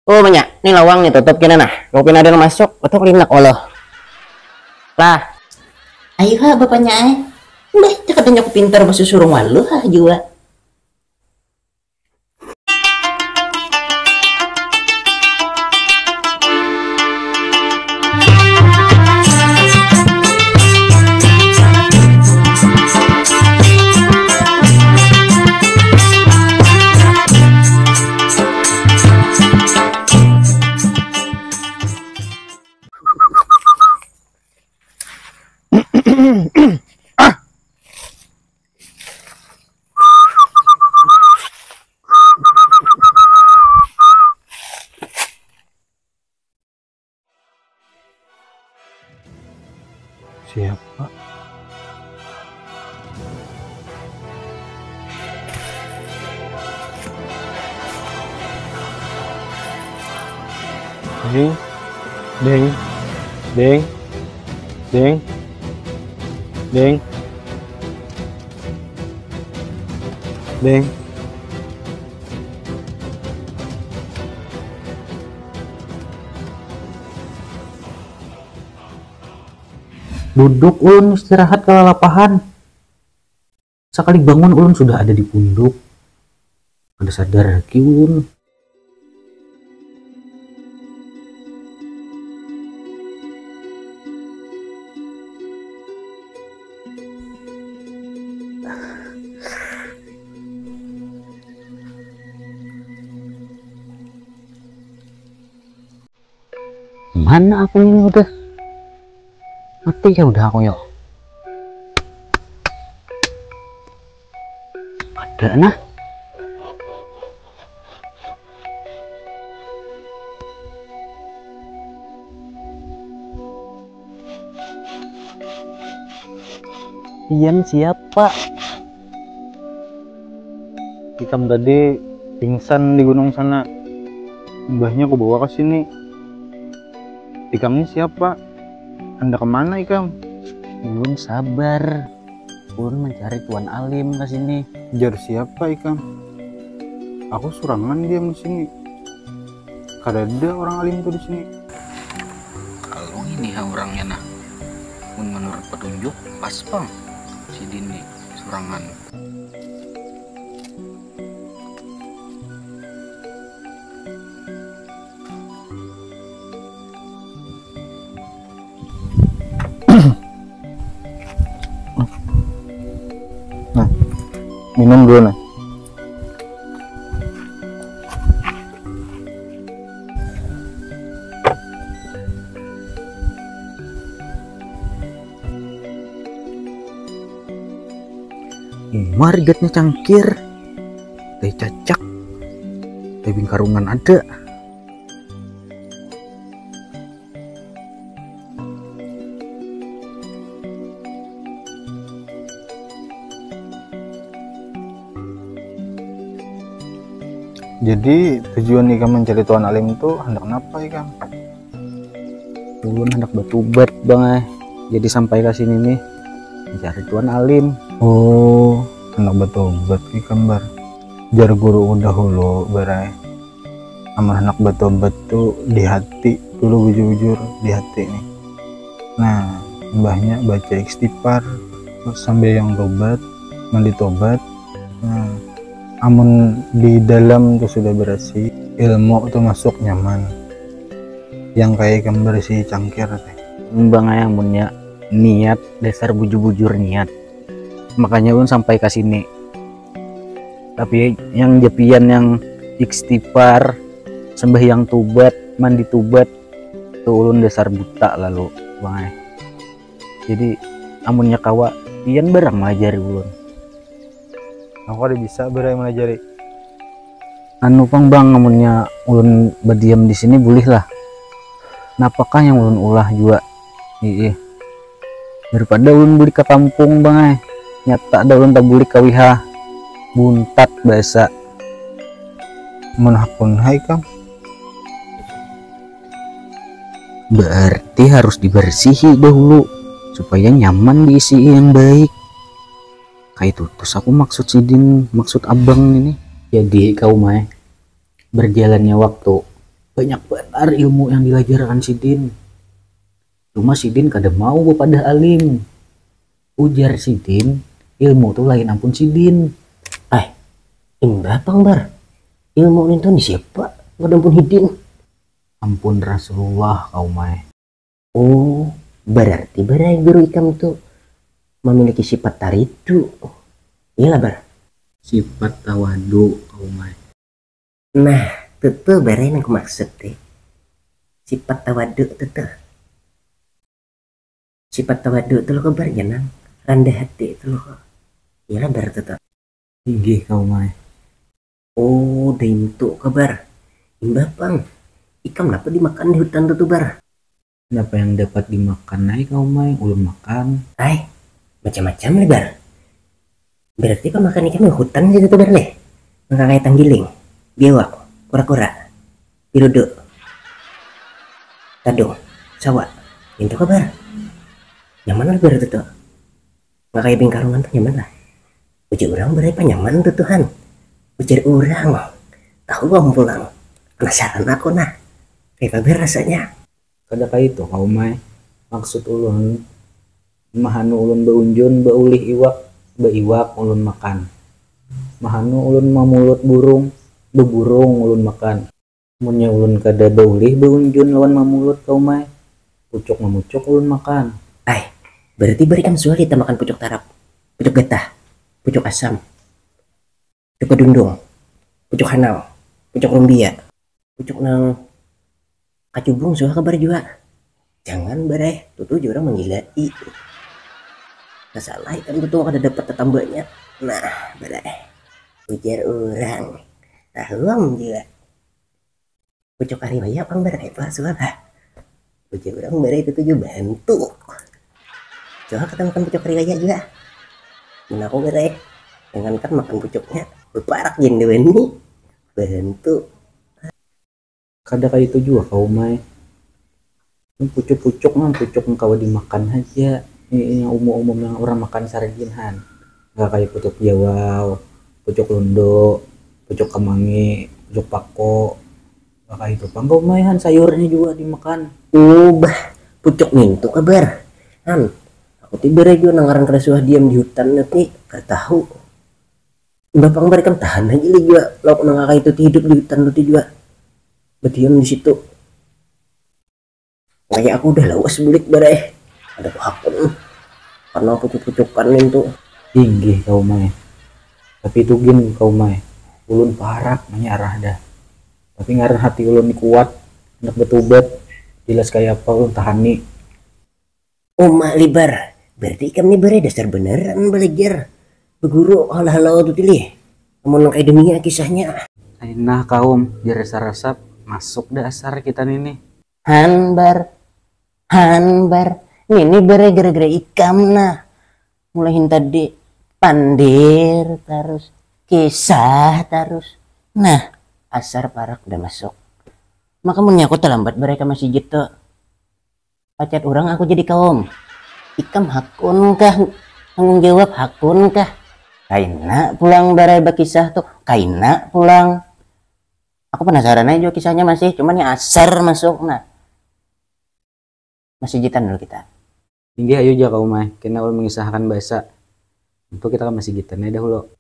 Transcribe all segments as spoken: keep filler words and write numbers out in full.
Oh, banyak. Ni lawang ni tutup kena nah. Kau pina ada masuk, betul linak Allah. Lah. Ayo ha bapanya ai. Mbah, cakap tanya aku pintar basusurung waluh ha jua. Siapa? Ding, ding, ding, ding, ding, ding. Duduk ulun istirahat kalalapahan. Sakali bangun ulun sudah ada di punduk. Kada sadar lagi ulun. Mana aku ni udah? Mati ya udah aku yo. Ada nah. Pian siapa? Ikam tadi pingsan di gunung sana. Mbahnya kubawa ke sini. Ikam ni siapa? Handak kemana ikam? Ulun sabar. Ulun mencari Tuan Alim ke sini. Jar siapa ikam? Aku surangan diam di sini. Kadada orang alim tu di sini. Kalau ini ha orangnya nah. Mun menurut petunjuk pas pang sidin ni surangan. Nah, minum dulu nah. Uma rigatnya cangkir, teh cacak, teh bingkarungan ada. Jadi tujuan ikam mencari Tuan Alim tu handak napa ikam? Ulun handak batubat bang eh. Jadi sampai ke sini nih mencari Tuan Alim. Oh, handak batubat ikam bar. Jar guru dahulu bar eh. Amun handak batobat tu di hati dulu, bujur-bujur di hati nih. Nah, mbahnya baca istighfar, terus sambil yang tobat, mandi tobat. Nah, amun di dalam tu sudah berasih, ilmu tu masuk nyaman. Yang kayak ikam berasih cangkir teh. Mbang ayang munnya niat dasar bujur-bujur niat. Makanya ulun sampai ke sini. Tapi yang jepian yang istighfar, sembahyang tubat, mandi tubat, tu ulun dasar buta lalu bang eh. Jadi amunnya kawa pian barang melajari ulun. Aku kada bisa berai melajari. Anu pang bang, amunnya ulun badiam di sini bulih lah. Napakah yang ulun ulah jua? Iih. Daripada ulun bulik ka kampung bang ai. Nyata ada ulun tabulik ka wiha. Buntat basa. Mun hakun hai kam. Berarti harus dibersihi dahulu supaya nyaman diisi yang baik. Kayak itu terus aku maksud sidin, maksud abang ini. Jadi kau mai berjalannya waktu, Banyak banar ilmu yang dilajarkan sidin. Cuma sidin kada mau bapadah alim. Ujar sidin, ilmu tu lain ampun sidin. Ai, imbah pang bar. Ilmu nintu ni siapa? Kada ampun hidin. Ampun Rasulullah kaumai. Oh, berarti barai guru ikam tu memiliki sifat taritu. Iyalah bar. Sifat tawadu kaumai. Nah, tutu barai nang kumaksud ti. Sifat tawadu tutu. Sifat tawadu tu lo kabar janang. Randah hati tu lo. Iyalah bar tutu. Inggih kaumai. Oh, daintu kabar. Imbah pang. Ikam napa dimakan di hutan tutu bar? Napa yang dapat dimakan ai kaumai, ulun makan. Ai, macam-macam ni bar. Berarti pamakan ikam nang hutan situ tu bar leh. Nang kakaya tanggiling, biawak, kura-kura, pirudu, tadung, sawa, ngintu kah bar? Nyaman lah bar tutu. Nang kakaya bingkarungan tu nyaman lah. Ujar urang bar ai panyaman tutu han. Ujar urang. Tahu am pulang. Penasaran aku nah. Kaya bar rasanya. Kada kaitu kaumai, maksud ulun mahanu ulun baunjun baulih iwak, baiwak ulun makan. Mahanu ulun mamulut burung, baburung ulun makan. Munnya ulun kada baulih baunjun lawan mamulut kaumai, pucuk mamucuk ulun makan. Ai, berarti bari kam suah kita makan pucuk tarap, pucuk gatah, pucuk asam, pucuk kadundung, pucuk hanau, pucuk rumbia, pucuk nang kacubung suah kabar jua. Jangan bar ai, tutu ja urang manggilai. Masalah ikam tutu kada dapat tatambanya. Nah bar ai, ujar urang. Tahu am jua. Pucuk ari waya pang bar ai tuha suah bah. Ujar urang bar ai tutu ja bantu. Suah kada makan pucuk ari waya jua. Mun aku bar ai, jangankan makan pucuknya, baparak ja nda wani. Bantu. Kada kaitu jua kaumai. Pucuk-pucuk nang pucuk nang kawa dimakan haja. Ini yang umum-umum yang urang makan saragin han. Nggak kayak pucuk jawau, pucuk lundo, pucuk kemangi, pucuk pako. Nggak kayak itu pang kaumai han, sayurnya jua dimakan. Ubah, pucuk nintu kabar. Han, aku ti barai jua nang ngaran kada suah diam di hutan nanti kada tahu. Imbah pang bar ikam tahan haja lih jua lauk nang kakaitu ti hidup di hutan tu ti jua badiam di situ. Kaya aku udah lawas bulik bar eh. Kada ku hakun karna pucuk-pucukan nintu. Inggih kaumai. Tapi tu gin kaumai, ulun parak manyarah dah. Tapi ngaran hati ulun ni kuat, handak batubat, jelas kayapa ulun tahani. Uma libar, berarti ikam ni barai dasar banaran balajar baguru halau-halau tu tilih. Amun nang kaya dunia kisahnya. Ai nah kaum, dirasap-rasap masuk dah asar kita nini. Han bar, han bar, nini barai gara-gara ikam nah. Mulai hintadi pandir tarus, kisah tarus. Nah, asar parak dah masuk. Maka munnya aku talambat barai ka masigit tu. Pacat urang aku jadi kaum. Ikam hakun kah? Tanggung jawab hakun kah? Kaina pulang barai bakisah tu, kaina pulang. Aku penasaran aja jua kisahnya masih, cuma ni asar masuk nah. Masigitan dulu kita. Inggih ayu ja kaum ai, kena ulun mengisahakan basa. Untuk kita ka masigitan ai dahulu.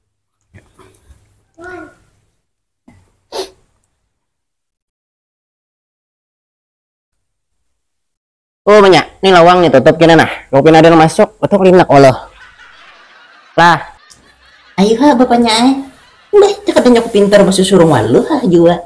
Oh banyak, ni lawang ni tutup kena nah. Kalau pina ada yang masuk, betul linak Allah. Lah. Ayo ha bapanya ai. Mbah, cakap aku pintar basusurung walu ha jua.